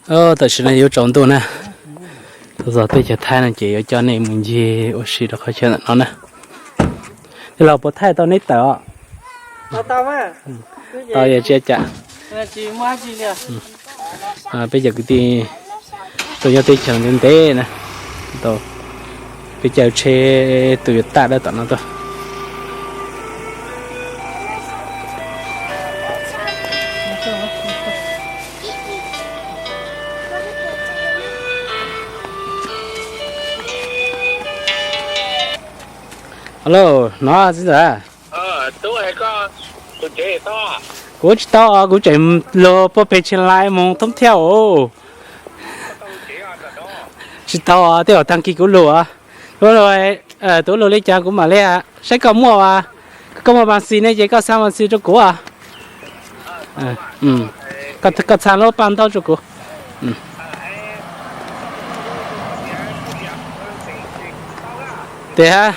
Tam sim no yuav tsaus ntuj na, txog teb chaws Thaib no ces yuav coj nej mus ncig ua si rau qhov chaw ntawm no na. Tej laus puas thaij tau neb tawm os? Tau, yog tsis ua cas. Peb cov kwv tij tuaj nyob teb chaws ntev ntev na, tau peb caw tsheb tus yuav tag dab tom no tuaj. Alo, no txiv ntxawm, kuv tsis tau os, kuv tseem lug puag pem Tshee Lais mus thoob thiab os. Tsis tau os, tej zaum tag kis kuv lug os. Kuv lug, tus lug li cas kuv mam li saib koj muaj, koj muaj Mas Xis ne ces koj xa Mas Xis rau kuv os. Koj txha lub paj ntaub rau kuv. Tias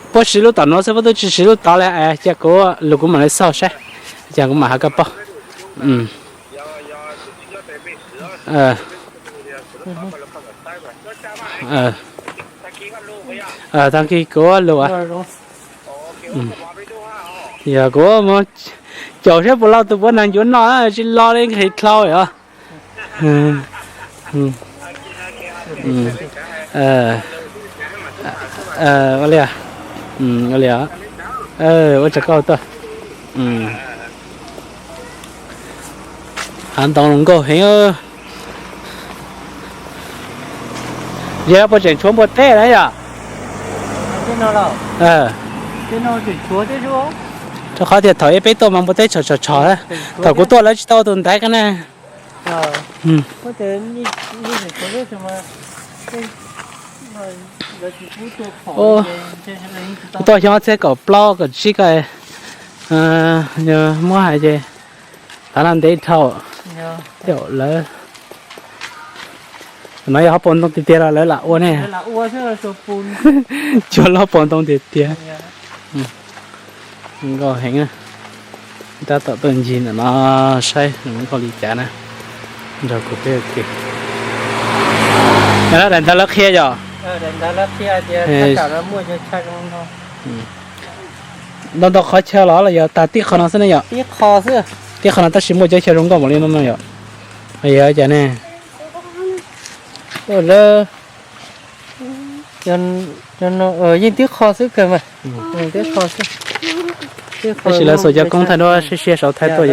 puab siv lub tom nuav xwb, puab twb tsis siv lub tod li, cia kuv lug kuv mam li xauj saib, ces kuv mam has koj paub. Tag kis kuv lug. Yog kuv mus caum saib puas lug tus puab nag ncuav noj, tsis lug li nqhis dlhau os. Ua li, ua li, ua tsaug koj tuaj. Hav ntoo zoo nkauj heev. Yog puas tseem tshuav npua teb na yom? Rau qhov tias thaum ub peb tuaj mas npua teb tshom tshom tshom, thaum kuv tuaj lawv tsis tau ua tus ntaiv ko na. Kuv tuaj xyoo ob txhiab kaum plaub kaum tsib ko, muab hais ces tav no ntev dhau. Tej zaum lawv, no yog hauv paus ntoo tiag tiag los lawv lam ua ne? Cua lub paus ntoo tiag tiag. Nkauj heev. Tab tom tuaj ncig ntawm no saib zoo nkauj li cas na. Nrog kuv peb ua ke. Daim ntawv lawv qhia yom? Ntau ntau qhov chaw los los yog tag tib qho no xwb ne yom? Tib qho no tab sis muaj cov chaw zoo nkauj npaum li no no yom? Yog cas ne? Yeej tib qho xwb kawg mas. Tab sis lawv xuas cov koob thaij duab siab siab saud thaij tuaj.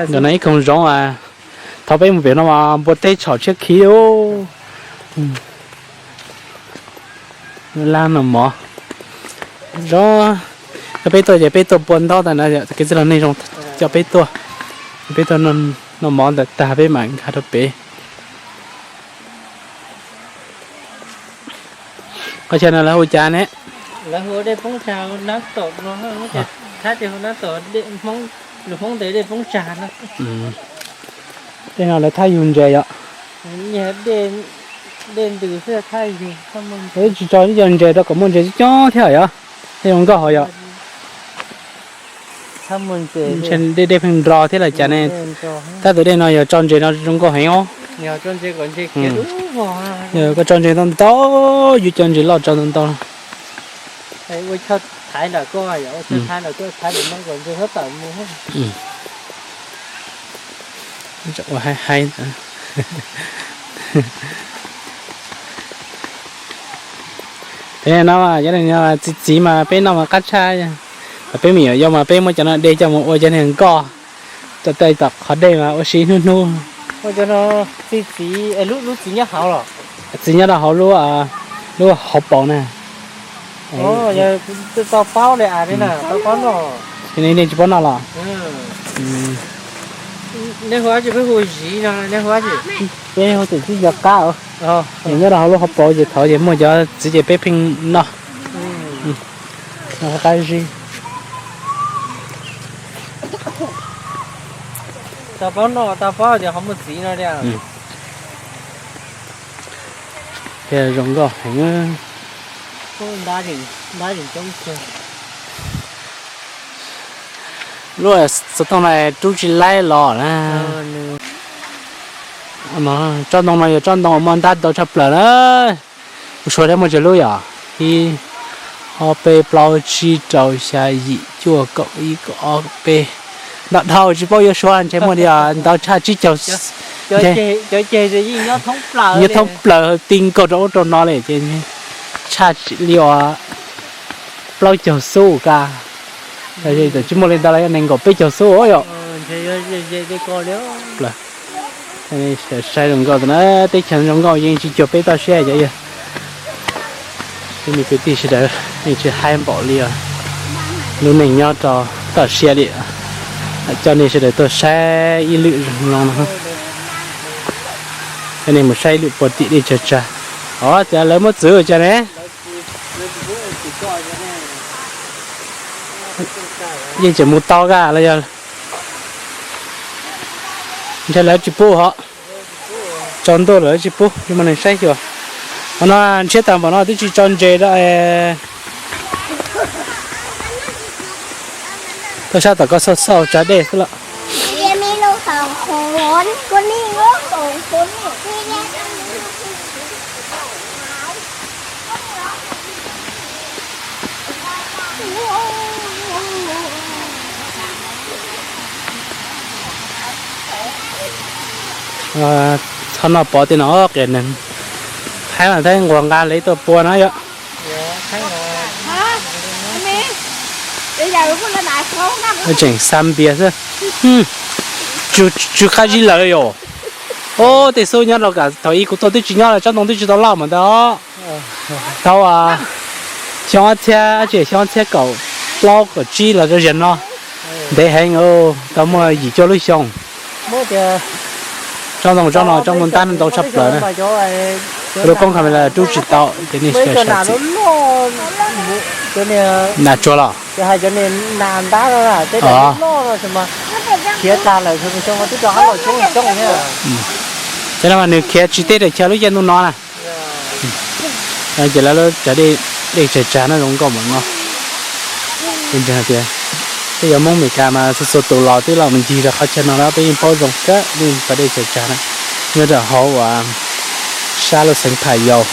Ntawm no ib koog zoov, thaum peb mus pem no mas npua teb tshom tshiab khiv. Lab noj mov. Zoo, peb tuaj ces peb tuaj pua ntaub tas na, kev txwj laus neeg zoo coj peb tuaj. Peb tuaj noj mov ntawm tag peb mam nkag rau pem. Qhov chaw no lawv hu cas ne? Lawv hu dej poob tsag, nab tom no, Hmoob tes dej poob tsag no. Tej no lawv thab yug ntses yom? Dej ntws xwb, thab yug. Lawv tsis tso ib co ntses rau kom muaj ntses coob coob thiab yom? Thiaj zoo nkauj hos yom? Dej dej pheej nro thiab los cas ne? Tab tus dej no yog tso ntses no zoo nkauj heev os. Yog koj tso ntses ntau ntau, yus cov ntses loj tso ntau ntau. Ua haib haib. Peb no, txiv txiv mas peb noj mas qab tshaj. Peb me nyuam yaus mas peb muab cov no de coj mus ua cov niag nkoj, coj tej tom qhov dej mas ua si hnub hnub. Txiv nyob rau hauv lub, lub hauv paus na. Tsis paub noj los? Peb hu txim tib co qab, nyob rau hauv lub hauv paus ces thaum ces muaj cov txiv ces peb pheej noj. Qab zib. Tau paub noj tau paub tias ho muaj txiv no tiag. Thiaj zoo nkauj heev. Lub xov tooj no rub tsis laib los na. Tsob ntoo no yog tsob ntoo muaj ntab ntau tshaj plaws na. Kuv suav thiab muaj tsawg lub yom? Ib, ob, peb, plaub, tsib, rau, xya, yim, cuaj, kaum, ib, kaum ob, kaum peb. Ntau dhau tsis paub yuav suav ntshe muaj li ntau tshaj tsib caug. Nyob thoob plaws ti nkaug rau ub rau no li ces tshaj li plaub caug xub ka. Tsis muaj li ntawd los yog nees nkaum peb caug xub yom. Saib zoo nkauj na, teb chaws zoo nkauj yeej tsis cuag peb toj siab cov yawg. Peb me kwv tij sawv daws yeej tsis haib npaum li os. Lub neej nyob rau toj siab li. Coj nej sawv daws tuaj saib ib lwm zoo no. Coj nej mus saib ib lwm puag tim dej tsag tsag. Os, cas lawv muab txwv cas ne? Yeej tseem mus tau ka los yog? Ntshe lawv tsis pub hos. Tsaus ntuj lawm tsis pub, yuav mas neeg saib xyuas. Qhov no ntshiab tag npaum no twb tsis tso ntses rau. Tuaj sab tom koj xauj xauj tsa dej xwb los. Txhob noj pov tej no qias neeg. Thaib mas thaib nquag nqa li tuaj pua no yom. Tseem xa npias xwb. Tsw qab zib lawm yom. Ob, tej xub nyob rau kam thaum ub kuv tuaj twb tsis nyob, tsob ntoo twb tsis tau loj mas ntag. Tau xyoo ob txhiab, tsis xyoo ob txhiab kaum plaub kaum tsib los rau zaum no. Ntev heev, tau muaj yim cuaj lub xyoo. Tsob ntoo tsob no tsob ntoo ntab ntau tshaj plaws na. Lub koob camera rub tsis tau ces nej sawv daws saib txim. Nas tsuag los? Ces no mas nws khiav tsis teb rau chaw lub caij ntuj no na. Ces lawv lub cov dej tsag tsag no zoo nkauj npaum no. Tias peb cov Hmoob Meskas mas txhua txhua tus los twb los mus ncig rau qhov chaw no na, peb yeej paub zoo kawg li cov dej tsag tsag na. Nyob rau hauv uas sab lub xeev Phas Yau,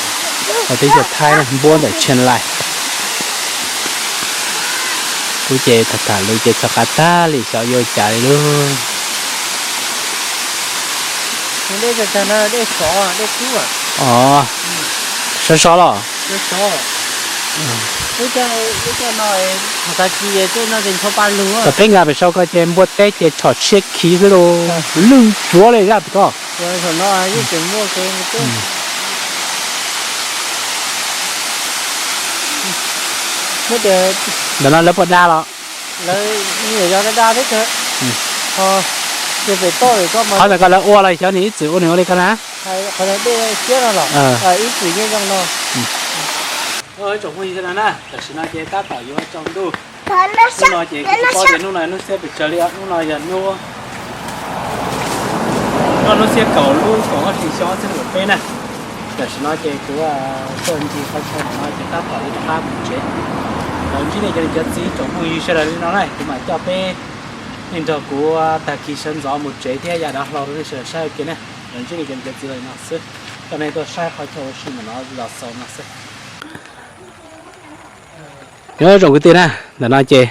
hauv teb chaws Thaib na, npuab ntawm Tsheej Lais. Kuv ces tham tham lus ces txhav qab tag li, xyov yuav cas li lauj. Os, sov sov los? Thaum peb nqa pem sau ko ces npua teb ces tshom tshiab khiv xwb lauj, lwj tsuav li zaj pem ko. Ntawm no lawv puas da los? Qhov ntawm ko lawv ua los xyov nws ib txwm ua nws ua li ko na. Tsoom phooj ywg sawv daws na, tam sim no ces tab tom yuav tsaus ntuj. Hnub no ces kuv tsis paub tias hnub no hnub xiab pes tsawg li os, hnub no yog hnub, hnub xiab kaum lub kaum ob hlis xyoo ob txhiab nees nkaum peb na. Tam sim no ces kuv tuaj ncig qhov chaw no ces tab tom yuav rov qab mus tsev. Los ntsib nej cov niam cov txiv tsoom phooj ywg sawv daws li no na, kuv mam coj peb nej nrog kuv tag kis sawv ntxov mus tsev thiab ya dav hlau rau nej sawv daws saib ua ke na. Los ntsib nej cov niam cov txiv li no xwb, coj nej tuaj saib qhov chaw ua si ntawm no los xaus no xwb. Nyob zoo kwv tij na, ntawm no ces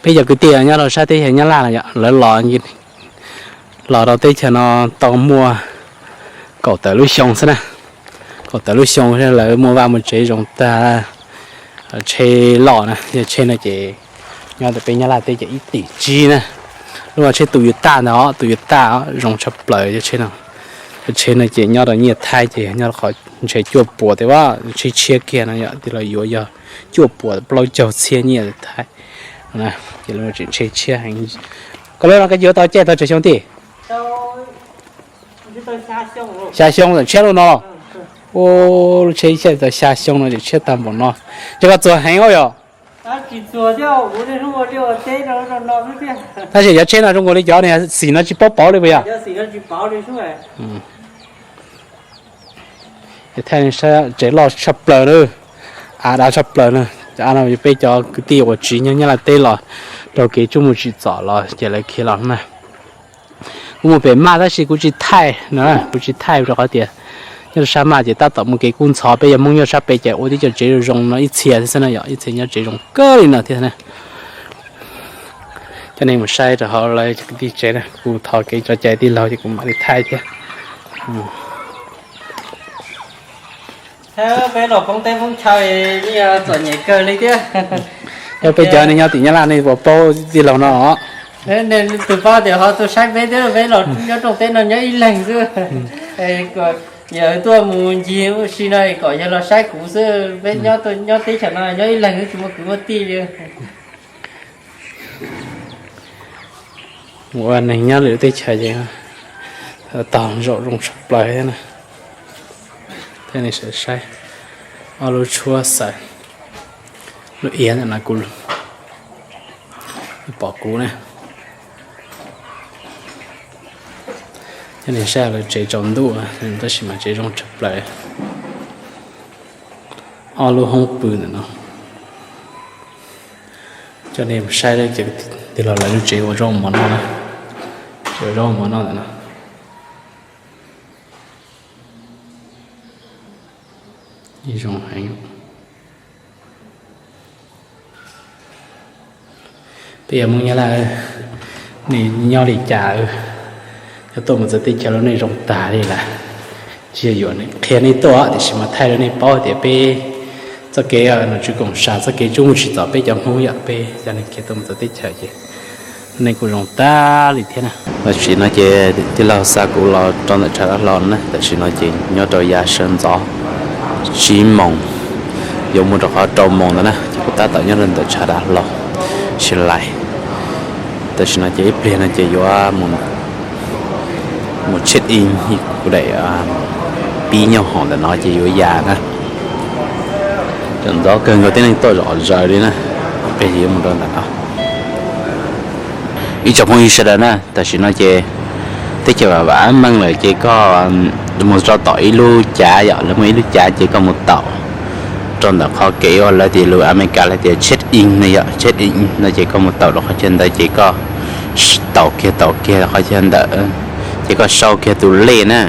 peb cov kwv tij nyob rau sab teb chaws Nyab Laj no yom, lawv los, los rau teb chaws no tau muaj kaum tawm lub xyoo xwb na. Kaum tawm lub xyoo lawv muaj vaj muaj tsev zoo tag, tsheb loj na, yog tsheb no ces nyob ntawm peb Nyab Laj teb ces ib tim tsib na. Lub no tsheb Toyota ntag os, Toyota zoo tshaj plaws cov tsheb no. Cov tsheb no ces nyob rau nyiaj Thaib ces nyob qhov ntshe cuaj puas tej, tsheb tshiab kiag no yom, tej los yuav yog cuaj puas plaub caug txhiab nyiaj Thaib. Ces lub no tseem tsheb tshiab heev. Koj lub no koj yuav tau caij tau tsawg xyoo tij? Xya xyoo tseem tshiab lub no los? Ua, lub tsheb caij tau xya xyoo no tseem tshiab tag npaum no. Ces koj txuag heev os yom? Tab sis cov tsheb no zoo nkaus li cov niag xim no tsis paub pauv li puas yog? Thaij saib tsev loj tshaj plaws na, av dav tshaj plaws na. Cov av no yog peb cov kwv tij uas tsiv nyob Nyab Laj teb los raug kev tsuj mus tsim txom los ces lawv khiav los na. Kuv mus pem maj tab sis kuv tsis thaij no, kuv tsis thaij rau qhov tias nyob rau sab maj ces tab tom mus kev kub ntxhov, peb yog Hmoob nyob sab pem ces ua tib co tsev zoo zoo no ib txhia xwb na yom, ib txhia nyob tsev zoo kawg li no thiab na. Coj nej mus saib rau hauv lawv kwv tij tsev na, kuv thov kev tso cai tij laug ces kuv mam li thaij thiab. Peb los poob teb poob chaw, txom nyem kawg li thiab. Yog peb cov neeg nyob tim Nyab Laj nej puas paub tij laug no? Tus paub tias ho tuaj saib peb thiab, peb los nyob rooj teb no nyob ib leeg xwb. Yog tuaj mus ncig ua si no kom yog los saib kuv xwb, peb nyob teb chaws no nyob ib leeg xwb tsis muaj kwv muaj tij li. Ua neeg nyob lwm teb chaws ces tog zaum zoo tshaj plaws thiab na. Thiab nej saib, ob lub tshuab xaws, lub iav ntawm no kuv pom kuv na. Coj nej saib lawv tsev tsaus ntuj tab sis mas tsev zoo tshaj plaws. Ob lub hoob pw ntawm no. Coj nej saib, tij laug lawv lub tsev ua zaub mov noj na. Ua zaub mov noj ntawm no. Zoo heev. Peb yog Hmoob Nyab Laj, nej nyob li cas, yog tuaj mus txawv teb chaws los nej zoo tag li lawm. Tsis yog yuam qhia nej tuaj tiam sis mas thaij rau nej paub tias peb txoj kev nom tswv koom sam txoj kev tsuj muaj tsis txom peb cov Hmoob yom, peb cov neeg khiav tuaj mus txawv teb chaws ces nej kuj zoo tag li thiab na. Tam sim no ces tij laug xa kuv los rau ntawm tshav dav hlau no na, tam sim no ces nyob rau yav sawv ntxov tsib moos yuav mus rau qhov rau moos ntawd na, ces kuv tab tom nyob rau ntawm tshav dav hlau Shin Lais. Tam sim no ces ib pliag no ces yuav mus check in, kuv daim pib nyob hauv ntawm no ces yuav ya na. Tseem ntxov kawg nkaus, tib neeg tuaj zom zaws li na. Peb yuav mus rau ntawm no. Ib tsoom phooj ywg sawv daws na, tam sim no ces teb chaws vam vam meej lawm ces koj mus rau tom ib lub cav yom, lawv muaj ib lub cav ces koj mus taus rau ntawm qhov kev uas lawv tias lus Amelikas lawv tias check in no yom, check in no ces koj mus taus rau qhov chaw ntawd ces koj taus kiag taus kiag qhov chaw ntawd ces koj sau kiag tus lej na.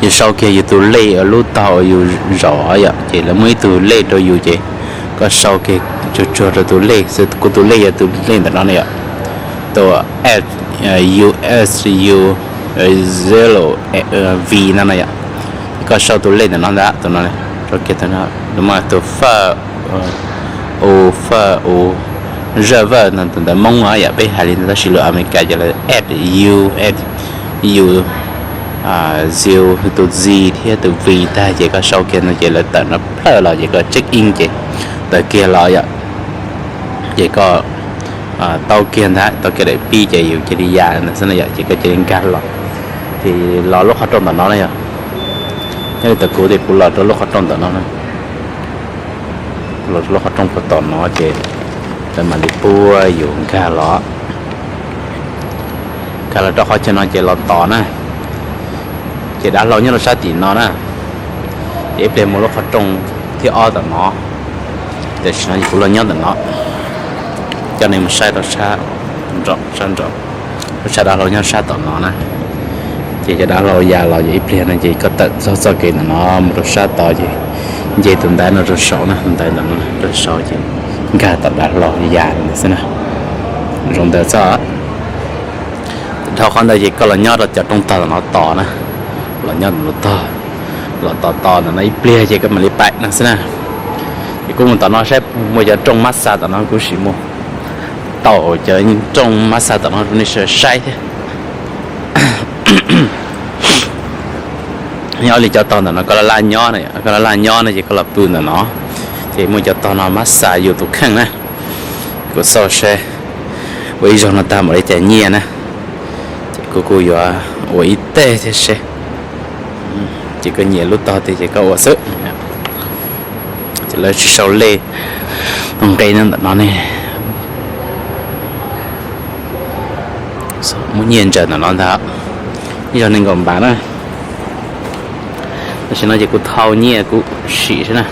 Yus sau kiag yus tus lej uas lub tog uas yus zaum yom, ces lawv muaj ib tug lej rau yus ces koj sau kiag tsuag tsuag rau tus lej, kuv tus lej yog tus lej ntawm no na yom, tus S U S U zero V no na yom. Koj sau tus lej ntawm no ntag, tus no, sau kiag tus no, muaj tus faj u, faj u, zaj vaj no, tus ntawv Hmoob no yom, peb hais li ntawd tab sis lus Amelikas ces lawv S U S U, tus Z thiab tus V tag ces koj sau kiag no ces lawv tawm no plawg los ces koj check in ces tawm kiag los yom. Ces koj tau kiag ntag, tau kiag daim pib ces yus cia li ya ntawd xwb na yom, ces koj cia li nkag los. Ces los lub qhov rooj ntawm no na yom. Nyob li ntawm kuv ces kuv los rau lub qhov rooj ntawm no na. Los rau lub qhov rooj puag tom no ces lawv mam li pub yus nkag los. Nkag los rau qhov chaw no ces los tos na. Ces dav hlau nyob rau sab tim no na. Ces ib pliag mus lub qhov rooj thib ob tom no. Tam sim no ces kuv los nyob ntawm no, coj nej mus saib rau sab nraum, sab nraum, lub sab dav hlau nyob sab tom no na. Ces cov dav hlau ya los ces ib pliag no ces koj tawm txog txoj kev ntawm no mus rau sab tod ces nce tus ntaiv no rau saum na, tus ntaiv ntawm no rau saum ces nkag tom dav hlau ya ntawd xwb na. Zoo ntawd xwb. Dhau qhov ntawd ces koj los nyob rau cov rooj tog tom no tos na, los nyob tom no tog, los tos tos ntawm no ib pliag ces koj mam li paim no xwb na. Ces kuv mus tom no saib muaj cov rooj mab xa tom no, kuv sim mus taus cov rooj mab xa tom no rau nej sawv daws saib thiab. Nyob li cov tog ntawm no koj laj laj nyob na, koj laj laj nyob no ces koj los pw ntawm no, ces muaj cov tog no mab xa yus tus kheej na. Kuv xauj seb ua ib zaug no tag npaum li cas nyiaj na, ces kuv kuj yuav ua ib teg thiab seb. Ces koj nyiam lub tog twg ces koj ua xwb. Ces lawv tsis sau lej nqe no ntawm no ne. Muaj nyiaj ntsaws ntawm no ntag, ib zaug nees nkaum npav na. Tam sim no ces kuv thau nyiaj kuv sim xwb na.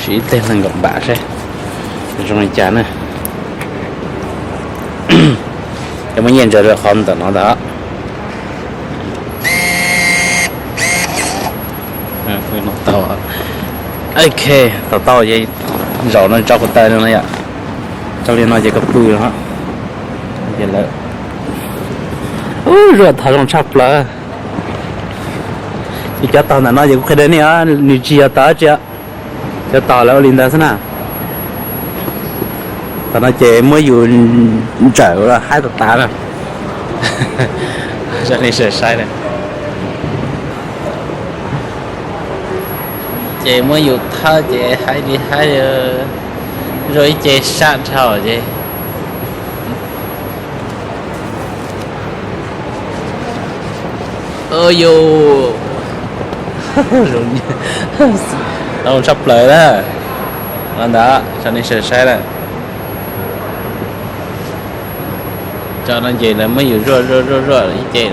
Ib teg nees nkaum npam seb zoo li cas na. Ces muab nyiaj ntsaws rau qhov ntawm no ntag. Ok, tau tau ces zaum no tso kuv taw no yom. Tso li no ces koj pw no. Ces lawv, ub, zuaj tog zoo tshaj plaws. Ces cov tog ntawm no ces kuv qhia rau nej, nws tsis yog tog dab tsi. Cov tog lawv ua li ntawd xwb na. Tog no ces muab yus ntsawm haib tas tas na. Saib, saib na. Ces muab yus thawb ces haib li haib, zuaj ib ce sab dhau ces. Yus, tau tshaj plaws na. Los ntawd tso nej saib saib na. Tso no ces lawv muab yus zuaj zuaj zuaj zuaj ib ce.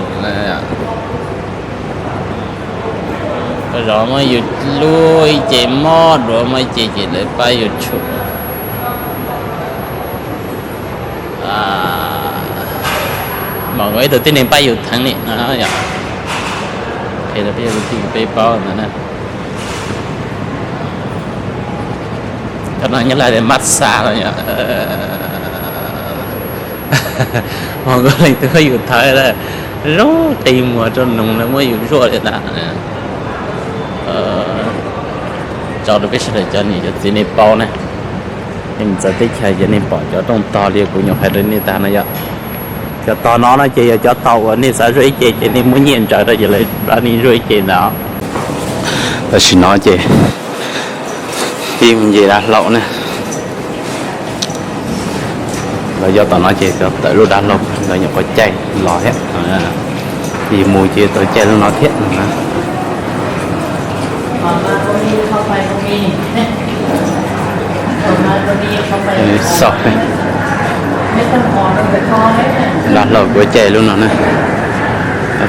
Zov muab yus lub ib ce mob dua, muab ib ce ces lawv pab yus tshum. Mam nkaus ib tug tib neeg pab yus theev li no yom. Qhia rau peb cov kwv tij peb paub ntawd na. Cov no nyob Laj tias mab xa no yom. Hos nkauj leej twg muab yus thawb lawm, zoo qi muag rau noog lawv muab yus zuaj li ntag. Tso rau peb sawv daws cov niam cov txiv nej paub na. Nej mus txawv teb chaws ces nej pom cov rooj tog li kuv nyuam qhia rau nej tag no yom. Cov tog no no ces yog cov tog uas nej xav zuaj ib ce ces nej muab nyiaj ntsaws rau ces lawv pab nej zuaj ib ce ntawd. Tam sim no ces pib mus nce dav hlau na. Lawv cov tom no ces cov tawm lub dav hlau ntawd nyuam qhuav caij los thiab. Yus mus ces tau caij lub no thiab no na. Xauj, dav hlau kuv caij lub no na.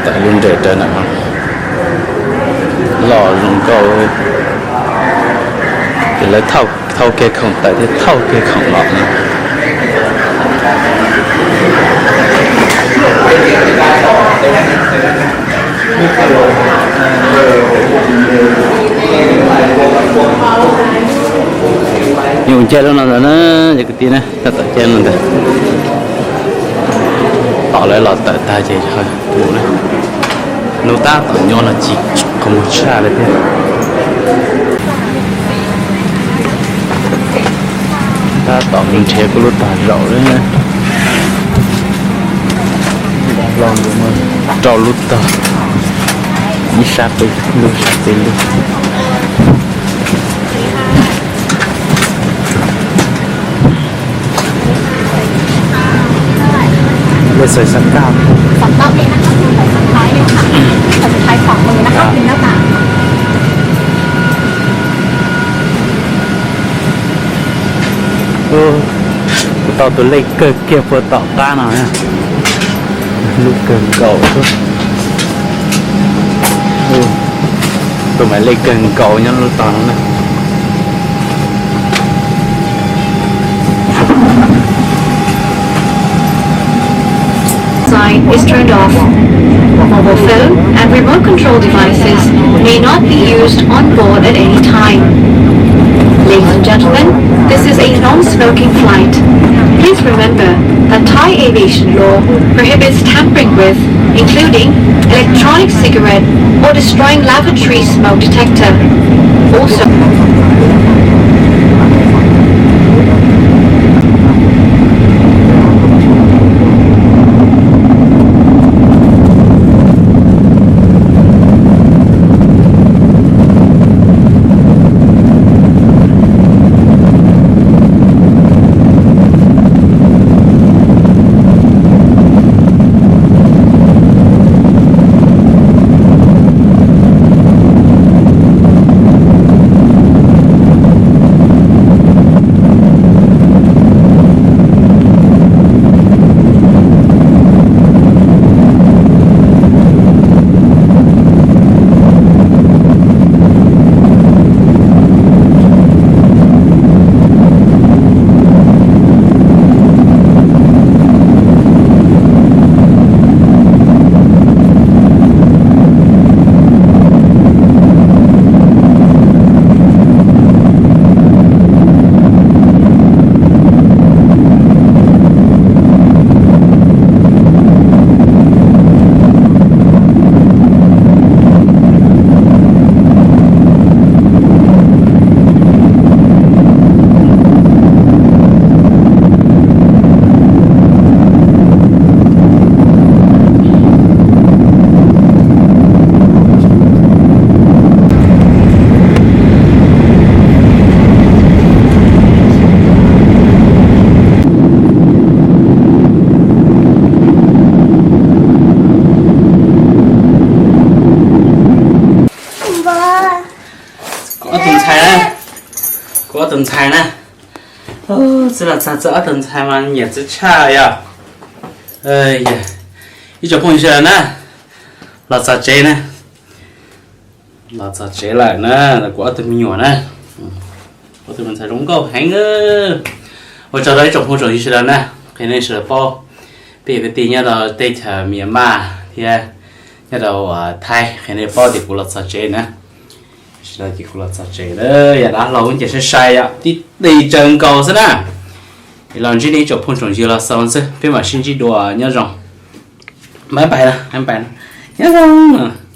Tawm lub nres raws ntawm no. Loj zoo nkauj. Ces lawv thauj kiag khoom tawm thiab thauj kiag khoom los no. Yus caij lub no ntawd na, cov kwv tij na, koj tawm caij lub no ntawd. Tom lawv los tawm tag ces mus na. Hnub tab tom nyob no tsis qhov muag tshaj li thiab. Tab tom mus nrhiav kuv lub tog zaum li. Rau lub tog, ib sab peb lub, sab peb lub. Lej xaws xab kaj. Kuv tau tus lej kawg kiag puag tom qab no. Lub kawg nkaus xwb. Tus mas lej kawg nkaus nyob lub tog no na. Sign is turned off. Mobile phone and remote control devices may not be used on board at any time. Ladies and gentlemen, this is a non-smoking flight. Please remember that Thai aviation law prohibits tampering with, including electronic cigarette or destroying lavatory smoke detector. Also, Tus ntxhais na, kuv ob tug ntxhais na, txwv los txog txog ob tug ntxhais mas nyiam txwv tshaj yog. Ib tsoom phooj ywg sawv daws na, los txog tsev na, los txog tsev lawm na, kuv ob tug me nyuam na, ob tug me ntxhais zoo nkauj heev. Ua tsaug rau ib tsoom phooj tsoom ywg sawv daws na, qhia nej sawv daws paub, peb yog kwv tij nyob rau teb chaws Myanmar thiab nyob rau Thaib, qhia nej paub tias kuv los txog tsev na. Sawv daws ces kuv los txog tsev lawm, yam dab laug nce sai sai yom, tib tis tsawv nkaus xwb na. Es los ntsib nej ib tsoom phooj tsoom ywg los xaus xwb, peb mam sib ntsib dua, nyob zoo. Bye bye na, bye bye na, nyob zoo.